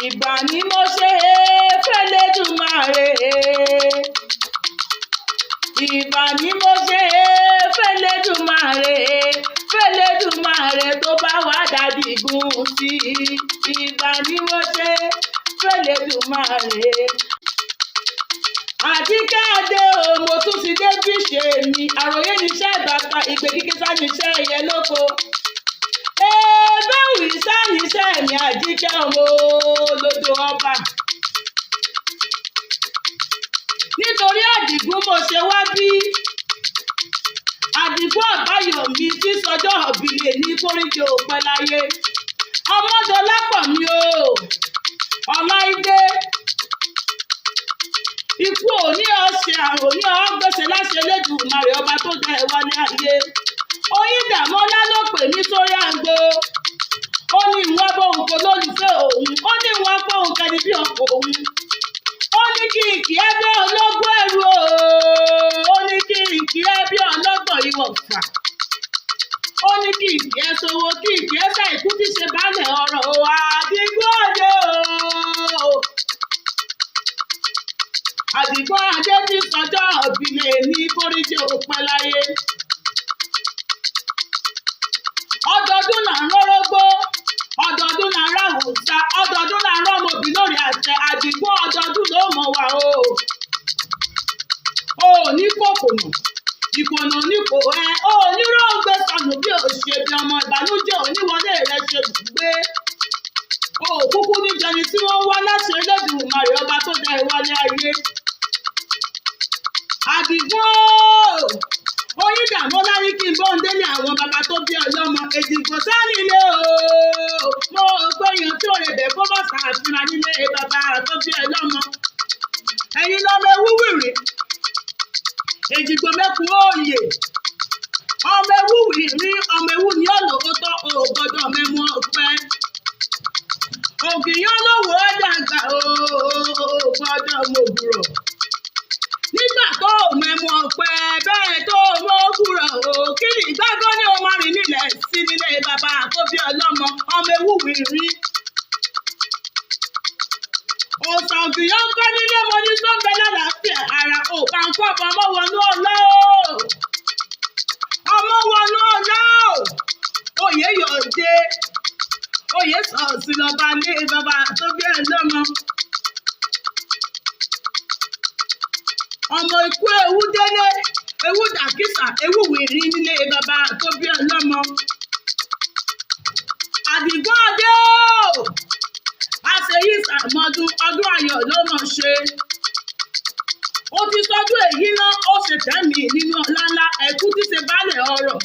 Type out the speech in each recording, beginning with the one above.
Ìbà ni mo ṣe f'Ẹlẹ́dùmarè. Ìbà ni mo ṣe f'Ẹlẹ́dùmarè, f'Ẹlẹ́dùmarè tó bá wá dàdígùn sí. Ìbà ni mo ṣe f'Ẹlẹ́dùmarè. Àjíkẹ́ Adé o, mo tún ti dé bí ṣe mi. Àròyé níṣẹ́ bàbá, ìgbé kíké sá níṣẹ́ ẹyẹ lóko. Ebéwì sá níṣẹ́ mi, Àjíkẹ́ ọmọ olódò ọba. Nítorí Àdìgún mo ṣe wá bí. Àdìgún Àbáyọ̀mí tí sọjọ́ ọ̀bìlẹ̀ ní kórìjọ òpẹ́ láyé. Ọmọdọlápọ̀ mi o, Ọláìdé. Ikú ò ní ọ̀sẹ̀, àrùn ní ọ̀gbẹ̀sẹ̀ láṣẹ Elédùmarè ọba tó dá ẹ wálé ayé. Oyíndàmọ́lá ló pè mí sórí àgbo. Ó ní ìwọ́n bóun kò lólùfẹ́ òun. Ó ní ìwọ́n bóun kẹni bí ọkọ òun. Ó ní kí n kì í bí ọlọ́gbọ́n ẹrù o. Ó ní kí n kì í bí ọlọ́gbọ̀n ìwọ̀fà. Ó ní kí n kì í sowó, kí n kì í ṣàìkú tí ṣe baálẹ̀ ọ̀rọ̀ o. Àdìgún Adé o. Àdìgún Adé ti sọjọ́ ọ̀bìlẹ̀ ní kórìjì òpẹ́ láyé. Ọdọọdún là ń rórógbó, ọdọọdún là ń ráwùsá, ọdọọdún là ń rọ́mọbì lórí àtẹ. Àdìgún, ọdọọdún ló mọ̀ wá o. O ò ní kòkònà, ìkònà ní kò ẹ, o ò ní róńgbé sọnù bí ò ṣe bí ọmọ ìbànújẹ́ oníwọlé rẹ ṣe gbé. O ò kúkú ní jẹni tí wọ́n wá láti Elédùmarè ọba tó dá ẹ wálé ayé. Àdìgún o! Oyíndàmọ́lá ní kí n bọ́ ń délé àwọn bàbá tó bí ọlọ́mọ Èjìgbò sánilé o. Mo gbóyan tí ò lè bẹ̀ kó bọ̀ sàfihàn nílé bàbá tó bí ọlọ́mọ. Ẹ̀yin lọ́mọ ewu wìrì. Èjìgbò mẹ́kun òòyè. Ọmọ ewu wìrì, ọmọ ewu ni ọ̀nà òótọ́ ò gbọ́dọ̀ mẹ́mu ọ̀pẹ. Ògìyán lówó dàgbà o, gbọ́dọ̀ mọ̀gùrọ̀. Nígbà tó o mẹ́mu ọ̀pẹ bẹ́ẹ̀ tó o mọ̀ ògùrọ̀ o, kí ni ìgbàgbọ́ ní o máa rìn nílẹ̀ sí nílé bàbá tó bí ọlọ́mọ, ọmọ ewu wìrì. Òòsàn ògìyán ń kọ́ nílé mo ní tó ń bẹ lálàáfíà ara ò bá ń kọ́ ọmọ wọnú ọlá o. Ọmọ wọnú ọlá o. Oyè yọ̀ọ̀dé. Oyè sọ̀ọ̀sì lọ́ba ní bàbá tó bí ọlọ́mọ. Ọmọ ikú ewu délé, ewu dàkísà, ewu wìrì nílé bàbá tó bí ọlọ́mọ. Àdìgún Adé o! Àṣeyí sàmọ́dún, ọdún ayọ̀ ló mọ̀ ṣe. Ó ti sọdún èyí ná, ó ṣe tẹ́mi nínú ọlá ńlá, ẹ̀kú tí ṣe baálẹ̀ ọrọ̀.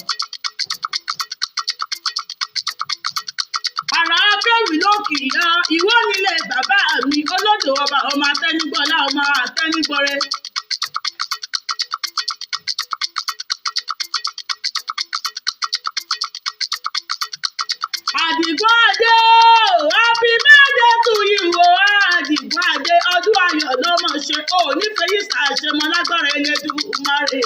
Àrà akéwì ló kì í yan, ìwọ nílé bàbá mi, olódò ọba ọmọ atẹ́nigbọ́lá ọmọ atẹ́nigbọrẹ. Àdìgún Adé o, happy birthday to you o, Àdìgún Adé, ọdún ayọ̀ ló mọ̀ ṣe, o ò ní fẹ́ yí sàṣemọ́ lágbára Elédùmarè.